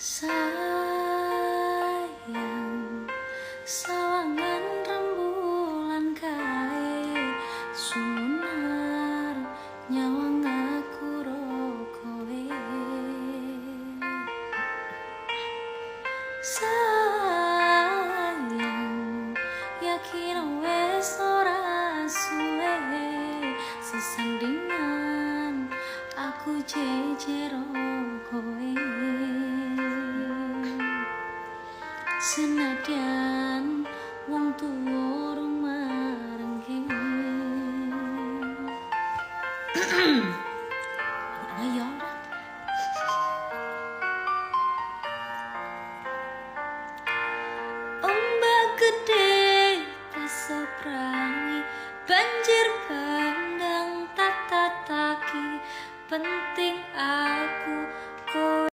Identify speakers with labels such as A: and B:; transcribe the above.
A: Sayang, sawangan rembulan kae sunar nyawang aku ro kowe. Sayang, yakin wes ora suwe sesandingan aku jejero kowe. Senadyan wong tuwa rung marengke. Ayo ora. Ombak gede